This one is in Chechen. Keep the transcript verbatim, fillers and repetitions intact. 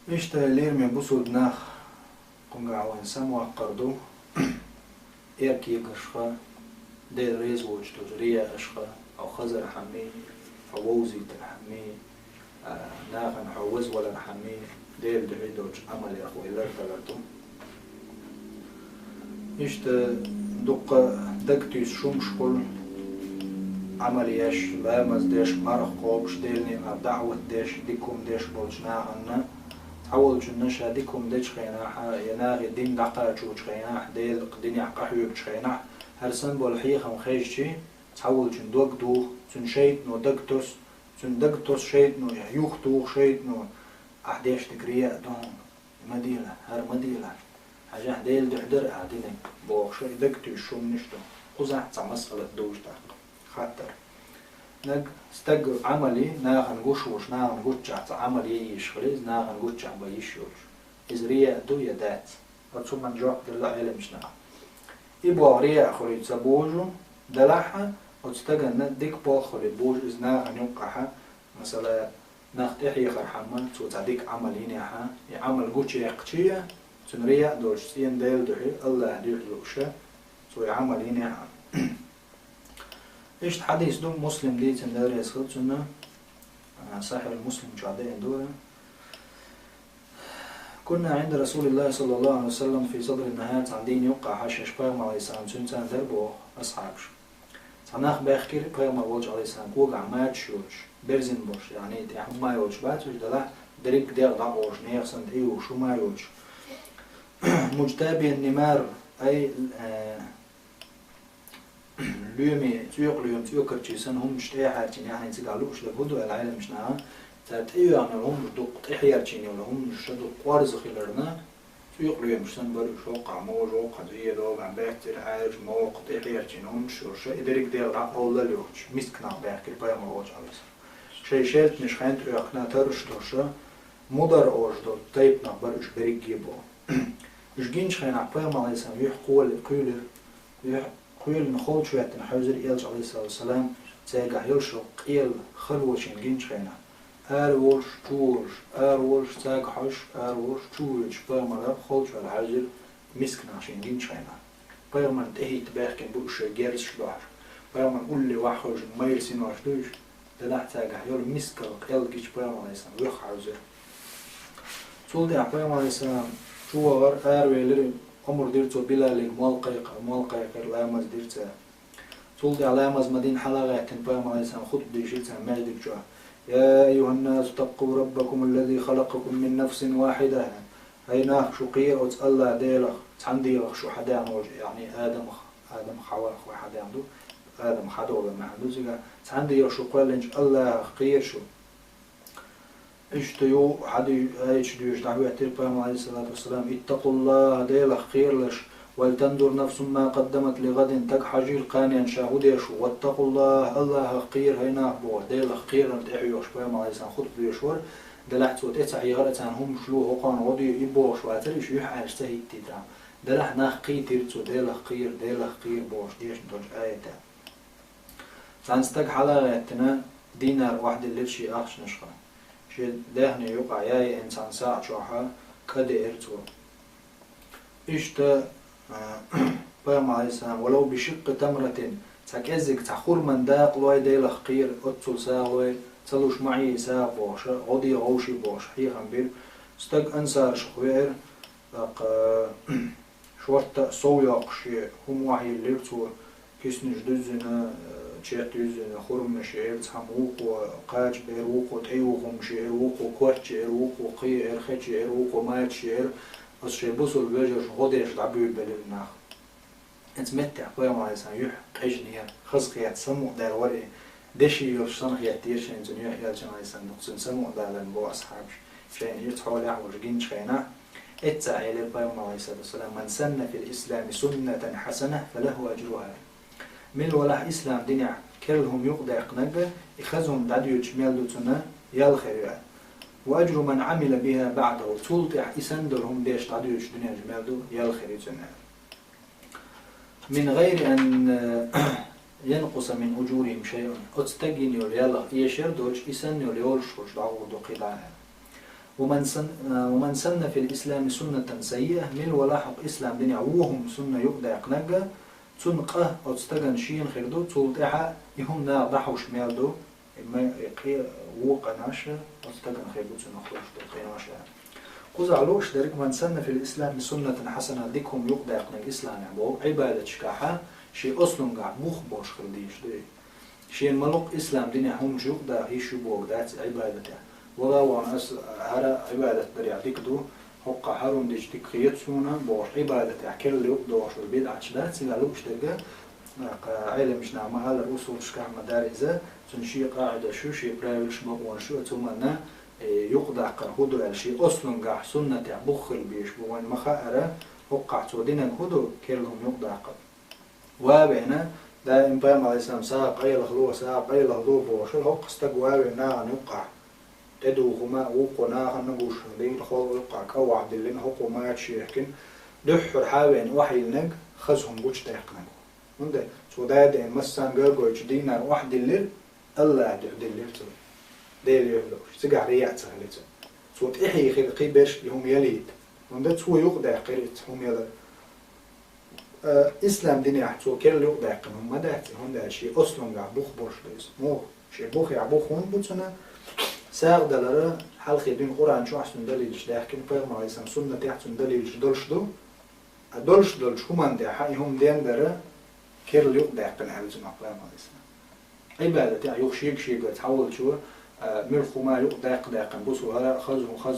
Иштта, лераме бусулба нах, кхунгахь вайн самаваккхар ду, эр кегаршха, Дела реза воцуш долчу рияашха, хьо хазархьамий, хьо вовзийтархьамий, а, нахана хьо вазвалархьамий, Делан дуьхьа долчу Ӏамалех вай лардалар ду. Иштта дуккха дагтуьйсуш хӀумаш хуьлу, Ӏамал еш, ламаз деш, марха кхобуш, Делан некъа даӀват деш, дика хӀума деш болчу нахана, цхьаволчунна ша дика хӀума дечу хенахь, я нахе дин дӀакхачочу хенахь, Делан динехь къахьоьгучу хенахь, хӀара санна болу хьехам хезчи, цхьаволчун дог духу, цуьнан шайтано даг тосу, цуьнан даг тосу шайтано, я юхатуху шайтано, ахь деш дерг рияъ ду хьуна. Ма дела, хӀара ма дела. Хьажахь, Делан дуьхьа дара ахь динарг, бохуш, и дагтуьйсуш хӀуманаш ду. Кхузахь цхьа масала дузу тӀаккха. Хаттар. Наг, стаг Ӏамал е, нахана гуш волуш, нахана гуччохь цхьа Ӏамал е йиш хилла, иза нахана гуччохь бан йиш йолуш. Иза рияъ ду я дац? Оцу хӀуманна жоп делла Ӏеламчу наха. И болх рияъ хуьлий ца бужу, делахь а, оцу стаганна дика болх хуьлий бужу иза нахана юккъахь, масала, нах тӀехьехархьама, цо цхьа дика Ӏамал йинехь, и Ӏамал гучуяьккхича а, цуьнан рияъ долчу цӀена Делан дуьхьа, АллахӀан дуьхьа лууш а, цо и Ӏамал йинехь. Иштта хьадис ду, Муслим дийцина, Дела реза хуьлда цунна, а, Сахьихь Муслим чохь деана ду. كنا عند رسول الله صلى الله عليه وسلم في صدر النهار, цхьана дийнан юккъахь шаьш Пайхамар, Ӏалайхиссалам, цуьнца дара боху асхьабаш. Цхьа нах баьхкира Пайхамар волчу, Ӏалайхиссалам, когахь мачаш йоцуш, берзина болуш, яъни тӀехь хӀума йоцуш бац уьш, делахь дерриг дегӀ дӀакъовлуш, нехан санна тӀеюхуш хӀума йоцуш. مجتابي النمار, ай, э, лоьмий, цӀоькъалоьман цӀоькарчий санна хӀуманаш тӀехьаьрчина, яъни цигахь лууш дерг хӀун ду аьлла Ӏеламчу наха, цара тӀеоьхна йолу хӀуманаш дукха тӀехьерчийна йолу хӀуманаш ша дукха къорза хиларна, цӀоькъалоьмаш санна бара уьш, хӀокхахь можа, хӀокхахь зеда, хӀокхахь баьццара Ӏаьржа, мокха тӀехьерчийна хӀуманаш йолуш, и дерриг дегӀ дӀакъовлал йоцуш, миска нах баьхкира Пайхамар волчу, Ӏалайхиссалам. Шайн шаьлтанаш хьаьнта оьхкина, тарраш долуш, мудар олуш долу тайпанах бара уьш берриге а боху. Уьш гинчу хенахь Пайхамар, Ӏалайхиссалам, юьхь кхоьлира, юьхь кхоьлина холчу хӀоьттина хьаьвзира элча, Ӏалайхиссалату вассалам, цаьргахь йолуш йолу къелла хало шена гинчу хенахь. Ара волуш, чу волуш, ара волуш, цаьрга хьожуш, ара волуш, чу воьдуш Пайхамар холчу хьаьвзира миска нах шена гинчу хенахь. Пайхамарна тӀехӀитта баьхкина бу уьш шайн герзаш дохьуш. Пайхамарна улле ваха хевшина майра синош ду уьш. Делахь цаьргахь йолу мискал къелла гича Пайхамар, Ӏалайхиссалам, юьхь хьаьвзира. Цул тӀаьхьа Пайхамар, Ӏалайхиссалам, чу вахара, аравелира, омра дира цо Билалига мол кхайкхар, мол кхайкхира, ламаз дира цара. Цул тӀаьхьа ламаз ма дина хьала а гӀеттина Пайхамар, Ӏалайхиссалам, хутба дийшира царна маьждиг чохь. يا أيها الناس اتقوا ربكم الذي خلقكم من نفس واحدة. ХӀай нах, шу кхера оцу АллахӀ Делах, цхьана дегӀах шу хьадаьхна волчу, яъни Адамах, Адамах, Хьавах вай хьадаьхна ду, Адамах хьадолу маьӀна ду цигахь, цхьана дегӀах шу кхоьллинчу АллахӀах кхера шу. Иштта юха хьадис, аяташ доьшуш дӀахӀоьттира Пайхамар, Ӏалайхиссалату вассалам: اتقوا الله, Делах кхералаш, ولتنظر نفس ما قدمت لغد, стаг хьажийла кханенна ша хӀун деш ву, واتقوا الله, АллахӀах кхера, хӀай нах, бохуш, Делах кхерарна тӀехьоьхуш Пайхамар, Ӏалайхиссалам, хутба доьшуш вара, делахь цо тӀе ца хьехара царна хӀуманаш ло, хӀокхунна гӀо де, и бохуш вацара, уьш юьхь Ӏаьржа ца хӀиттийтархьама. Делахь нах кхийтира цо, Делах кхера, Делах кхера бохуш дешна долчу аятехь. Цхьана стага хьала а гӀеттина, динар охьадиллира шен ахчанашха. Шен даьхни юкъахь яйъина цхьана сагӀа чохь кӀа деара цо. Иштта, а, Пайхамар, Ӏалайхиссалам: ولو بشق تمرة, цхьа кӀеззиг, цхьа хурман дакъа лой, Делах кхера, оццул сагӀа лой, ца луш ма Ӏе и сагӀа бохуш, гӀо де вовший бохуш, хьехам бира. Стаг ансаршах веара, тӀаккха шортта а сов йоккхуш шен хӀума охьайиллира цо, киснаш дуьззина, чет юьззина, хурманаш еара, цхьамма вукхо кхача беара, вукхо тӀеюху хӀуманаш еара, вукхо коч еара, вукхо кхин еара, хеча еара, вукхо мачаш еара. Оцу шайн бусулба вежарша гӀо деш дӀабуьйлабелира нах. Оцу меттехь Пайхамар, Ӏалайхиссалам, юьхь къежнера, хазахетта, самукъадаьлла вара и. Деши йолуш санна хеттера шайна цуьнан юьхь, элчанна, Ӏалайхиссалам, дукха цуьнан самукъадаларна боху асхьабаш. Шайна иза цхьолехь а волуш гинчу хенахь, эццахь элира Пайхамар, Ӏалайхиссалату вассалам: من سن في الإسلام سنة حسنة فله أجرها. Мила валахь ислам динехь керла хӀума юкъадаьккхинарг, и хаза хӀума дӀадоьдуш мел ду цунна, ял хир ю аьлла. وأجر من عمل بها بعده. Цул тӀаьхьа и санна долу хӀума деш дӀадоьдуш дуьненчу мел ду, ял хир ю цунна аьлла. من غير أن ينقص من أجورهم شيء. Оцу стага йина йолу ял эшар а доцуш, и санна йолу йолуш хуьлуш дӀагӀур ду кхидӀа аьлла. ومن سن، ومن سن في الإسلام سنة سيئة, мила валахь хӀокху ислам динехь вон хӀума сунна юкъадаьккхинарг, цунна къа оцу стагана шена хир ду, цул тӀаьхьа и хӀума наха дӀахьуш мел ду, и ма-, и кхе-, вон къинош оцу стагана хир ду цунах хуьлуш долу къинош. Кхузахь лууш дерг, من سن في الإسلام سنة حسنة, дика хӀума юкъадаьккхинарг исламехь боху, Ӏибадаташкахь шен ослунгахь бух болуш хила дезаш ду и. Шена ма-луъу ислам динехь хӀуманаш юкъадаха йиш ю бохург дац и Ӏибадатехь. Вала вон ас хӀара Ӏибадат дарехь дика ду, хӀокхахь хӀара хӀума дича дика хета суна бохуш, Ӏибадатехь керла юкъадохуш верг бидӀаташ дац, цигахь лууш дерг, а, кху Ӏеламчу наха ма-аллара, усулашкахь ма-дарра иза, цуьнан шен къаӀидаш ю, шен правилаш, бакъонаш ю, оцу хӀуманна, э, юкъадаккхар хӀун ду аьлла, шен ослунгахь суннатехь бух хила безаш бу, вайна ма-хаъара, хӀокхахь цо динарг хӀун ду, керла хӀума юкъадаккхар. Ван а веана, даим Пайхамар, Ӏалайхиссалам, сагӀа къайлаха ло, сагӀа къайлаха ло бохуш, хӀокху стаг ван а веана нахана юккъахь тӀедуху хӀума, вукхо нахана гуш, дийнахь хӀокху юккъахь кӀа охьадиллина, хӀокхо мачаш ехкина, дуьххьара хьан а веана охьайиллинарг хаза хӀума гучудаьккхинарг. ХӀунда цо даим массанга а гойтуш дийнахь охьадиллира, АллахӀан дуьхьа диллира цо. Делан юьхь лууш, цигахь рияъ ца хилира цуьнан. Цо тӀехьийхира кхин берш и хӀума ялийта. ХӀунда цо юкъадаьккхира иза хӀума ялар. Э, ислам динехь цо керла юкъадаьккхина хӀума ма дац, хӀунда аьлча шен ослунгахь бух болуш ду иза. Муха? Шен бухехь бух хӀунда бу цуьнан? СагӀа далар, хьалхе дуьйна Къуръан чохь цуьнан далилаш даьхкина, Пайхамар, Ӏалайхиссалам, суннатехь цуьнан далилаш долуш ду. Ткъа долуш долчу хӀуманна тӀехь и хӀума ден дара керла юкъадаьккхина аьлла цунах Пайхамар, Ӏалайхиссалам. Ӏибадатехь юха шега-шега цхьаволчо, а, муьлхха хӀума юкъадаьккха-даьккхина бу цо, хӀара а хаза хӀума, хаза